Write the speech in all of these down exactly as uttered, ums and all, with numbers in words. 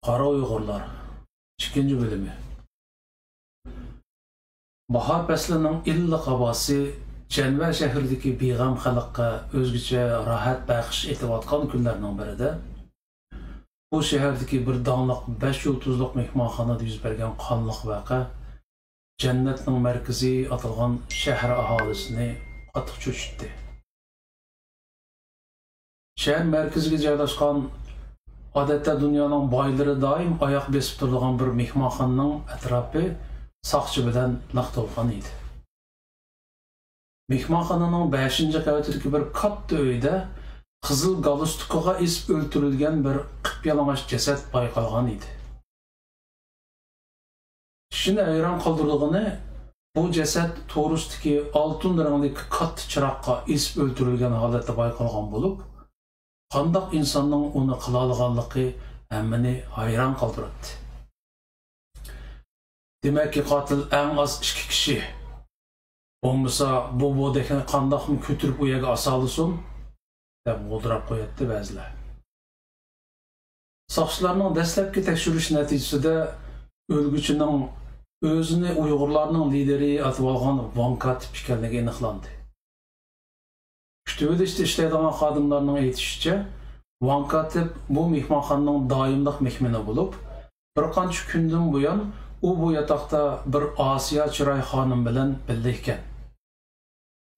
قارا ئۇيغۇرلار، ئىككىنچى بۆلۈمى. باھار پەسلىنىڭ ئىللىق ھاۋاسى جەنۋە شەھىرىدىكى بىغەم خەلققە ئۆزگىچە راھەت بەخش ئېتىۋاتقان كۈنلەرنىڭ بىرىدە، بۇ شەھەردىكى بىر داڭلىق بەش يۇلتۇزلۇق مېھمانخانىدا يۈز بەرگەن قانلىق ۋەقە جەننەتنىڭ مەركىزى ئاتالغان شەھەر ئاھالىسىنى قاتتىق چۆچۈتتى. شەھەر مەركىزىگە جايلاشقان، ئادەتتە دۇنيانىڭ بايلىرى دائىم ئاياغ بېسىپ تۇرىدىغان بىر مېھمانخانىنىڭ ئەتراپى ساقچى بىلەن لىق تولغان ئىدى. مېھمانخانىنىڭ بەشىنچى قەۋىتىدىكى بىر كاتتا ئۆيدە قىزىل گالستۇكىغا ئېسىپ ئۆلتۈرۈلگەن بىر قىپيالىڭاچ جەسەت بايقالغان ئىدى. كىشىنى ھەيران قالدۇرىدىغىنى، بۇ جەسەت تورۇستىكى ئالتۇن رەڭلىك كاتتا چىراغقا ئېسىپ ئۆلتۈرۈلگەن ھالەتتە بايقالغان بولۇپ، قانداق ئىنساننىڭ ئۇنى قىلالىغانلىقى ھەممىنى ھەيران قالدۇراتتى. دېمەككى، قاتىل ئەڭ ئاز ئىككى كىشى. بولمىسا، بۇ بودەكنى قانداقمۇ كۆتۈرۈپ ئۇ يەرگە ئاسالىسۇن؟ دەپ غودراپ قوياتتى بەزىلەر. ساقچىلارنىڭ دەسلەپكى تەكشۈرۈش نەتىجىسىدە ئۆلگۈچىنىڭ ئۆزىنى ئۇيغۇرلارنىڭ لىدىرى ئاتىۋالغان ۋاڭ كاتىپ ئىكەنلىكى ئېنىقلاندى. كۈتۈۋېلىشتا ئىشلەيدىغان خادىملارنىڭ ئېيتىشىچە، ۋاڭ كاتىپ بۇ مېھمانخانىنىڭ دائىملىق مېھمىنى بولۇپ، بىر قانچە كۈندىن بۇيان ئۇ بۇ ياتاقتا بىر ئاسىيا چىراي خانىم بىلەن بىللە ئىكەن.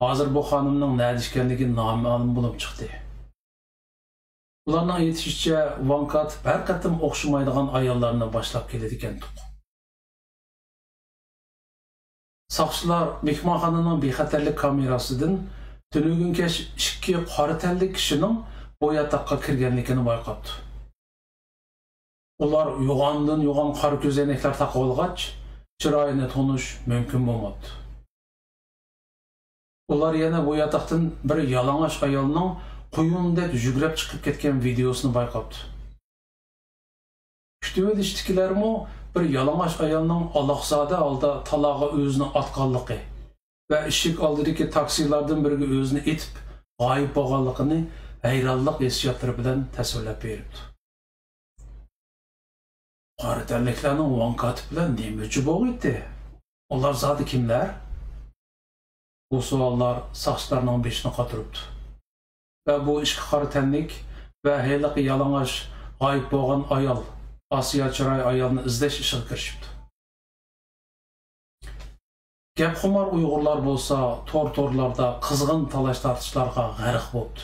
ھازىر بۇ خانىمنىڭ نەدە ئىكەنلىكى نامەلۇم بولۇپ چىقتى. ئۇلارنىڭ ئېيتىشىچە، ۋاڭ كاتىپ ھەر قېتىم ئوخشىمايدىغان ئاياللارنى باشلاپ كېلىدىكەنتۇق. ساقچىلار مېھمانخانىنىڭ بىخەتەرلىك كامېراسىدىن تۈنۈگۈن كەچ ئىككى قارا تەنلىك كىشىنىڭ بۇ ياتاققا كىرگەنلىكىنى بايقاپتۇ. ئۇلار يوغاندىن يوغان قارا كۆزەينەكلەر تاقىۋالغاچ، چىرايىنى تونۇش مۇمكىن بولماپتۇ. ئۇلار يەنە بۇ ياتاقتىن بىر يالىڭاچ ئايالنىڭ قۇيۇندەك يۈگرەپ چىقىپ كەتكەن ۋىدىيوسىنى بايقاپتۇ. كۈتۈۋېلىشتىكىلەرمۇ بىر يالىڭاچ ئايالنىڭ ئالاقزادە ھالدا تالاغا ئۆزىنى ئاتقانلىقى ۋە ئىشىك ئالدىدىكى تاكسىلاردىن بىرىگە ئۆزىنى ئېتىپ غايىب بولغانلىقىنى ھەيرانلىق ھېسسىياتلىرى بىلەن تەسۋىرلەپ بېرىپتۇ. قارا تەنلىكلەرنىڭ ۋاڭ كاتىپ بىلەن نېمە ئۈچۈن بولغىيتتى؟ ئۇلار زادى كىملەر؟ بۇ سوئاللار ساقچىلارنىڭ بېشىنى قاتۇرۇپتۇ. ۋە بۇ ئىككى قارا تەنلىك ۋە ھېلىقى يالىڭاچ غايىب بولغان ئايال، ئاسىيا چىراي ئايالنى ئىزدەش ئىشىغا كىرىشىپتۇ. گەپخۇمار ئۇيغۇرلار بولسا تور-تورلاردا قىزغىن تالاش-تارتىشلارغا غەرق بوپتۇ.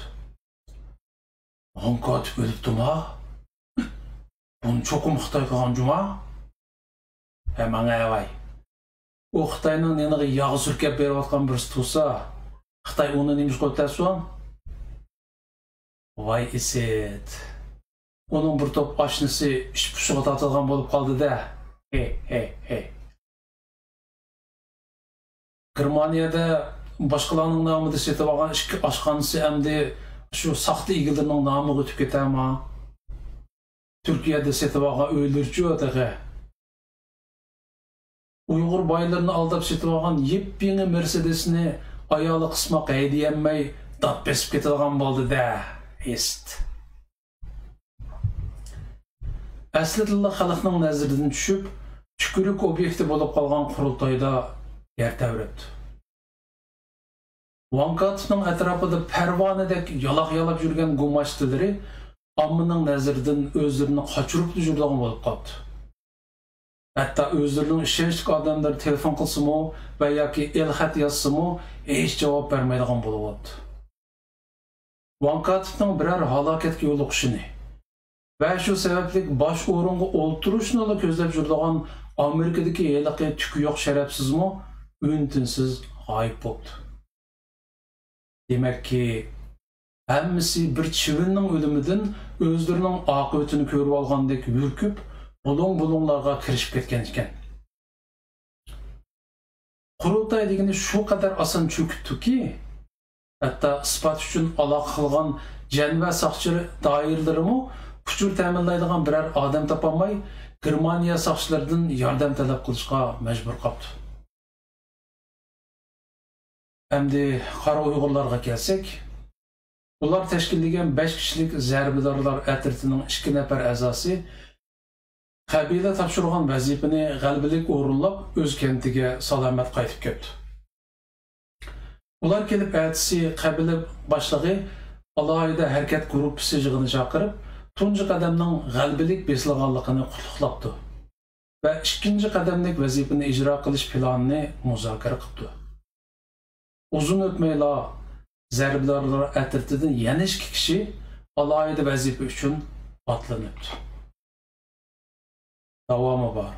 ۋاڭ كاتىپ ئۆلۈپتۇما؟ بۇنى چوقۇم خىتاي قىلغان جۇما؟ ھە، ماڭە ئەۋاي. ئۇ خىتاينىڭ نېنىغا ياغ سۈركەپ بېرىۋاتقان بىرسى تۇرسا، خىتاي ئۇنى نېمىشقا ئۆلتۈرسۇن؟ ۋاي ئىسىت. ئۇنىڭ بىر توپ ئاشنىسى ئىچ پۇشۇغا تارتىدىغان بولۇپ قالدى-دە. ھې، ھې، ھې. گېرمانىيەدە باشقىلارنىڭ نامىدا سېتىۋالغان ئىككى ئاشخانىسى ئەمدى شۇ ساختا ئىگىلىرىنىڭ نامىغا ئۆتۈپ كېتەرما؟ تۈركىيەدە سېتىۋالغان ئۆيلىرىچۇ تېخى؟ ئۇيغۇر بايلىرىنى ئالداپ سېتىۋالغان يېپيېڭى مېرسېدېسنى ئايالى قىسماق ھەيدىيەلمەي دات بېسىپ كېتىدىغان بولدى-دە، ئىسىت. ئەسلىدىنلا خەلقنىڭ نەزىرىدىن چۈشۈپ، چۈكۈرۈك ئوبيېكتى بولۇپ قالغان قۇرۇلتايدا يەر تەۋرەپتۇ. ۋاڭ كاتىپنىڭ ئەتراپىدا پەرۋانىدەك يالاق يالاپ يۈرگەن گۇماشتىلىرى ئاممىنىڭ نەزىرىدىن ئۆزلىرىنى قاچۇرۇپلا يۈرىدىغان بولۇپ قاپتۇ. ھەتتا ئۆزلىرىنىڭ ئىشەنچلىك ئادەملىرى تېلېفون قىلسىمۇ ۋە ياكى ئېلخەت يازسىمۇ ھېچ جاۋاب بەرمەيدىغان بولۇۋاپتۇ. ۋاڭ كاتىپنىڭ بىرەر ھالاكەتكە يولۇقۇشىنى ۋە شۇ سەۋەبلىك باش ئورۇنغا ئولتۇرۇشنىلا كۆزلەپ يۈرىدىغان ئامېرىكىدىكى ھېلىقى تۈكى يوق شەرەپسىزمۇ ئۈن-تىنسىز غايىب بوپتۇ. دېمەككى، ھەممىسى بىر چىۋىننىڭ ئۆلۈمىدىن ئۆزلىرىنىڭ ئاقىۋىتىنى كۆرۈۋالغاندەك ھۈركۈپ، بۇلۇڭ-بۇلۇڭلارغا كىرىشىپ كەتكەن ئىكەن. قۇرۇلتاي دېگىنى شۇ قەدەر ئاسان چۆكۈپتۇكى، ھەتتا ئىسپات ئۈچۈن ئالاقە قىلغان جەنۋە ساقچى دائىرىلىرىمۇ ئۇچۇر تەمىنلەيدىغان بىرەر ئادەم تاپالماي، گېرمانىيە ساقچىلىرىدىن ياردەم تەلەپ قىلىشقا مەجبۇر قاپتۇ. ئەمدى قارا ئۇيغۇرلارغا كەلسەك، ئۇلار تەشكىللىگەن بەش كىشىلىك زەربىدارلار ئەترىتىنىڭ ئىككى نەپەر ئەزاسى قەبىلە تاپشۇرغان ۋەزىپىنى غەلىبىلىك ئورۇنلاپ، ئۆز كەنتىگە سالامەت قايتىپ كەپتۇ. ئۇلار كېلىپ ئەتىسى قەبىلە باشلىقى ئالاھىدە ھەرىكەت گۇرۇپپىسى يىغىنى چاقىرىپ، تۇنجى قەدەمنىڭ غەلىبىلىك بېسىلغانلىقىنى قۇتلۇقلاپتۇ ۋە ئىككىنچى قەدەملىك ۋەزىپىنى ئىجرا قىلىش پىلانىنى مۇزاكىرە قىپتۇ. ئۇزۇن ئۆتمەيلا زەربىدارلار ئەترىتىدىن يەنە ئىككى كىشى ئالاھىدە ۋەزىپە ئۈچۈن ئاتلىنىپتۇ. داۋامى بار.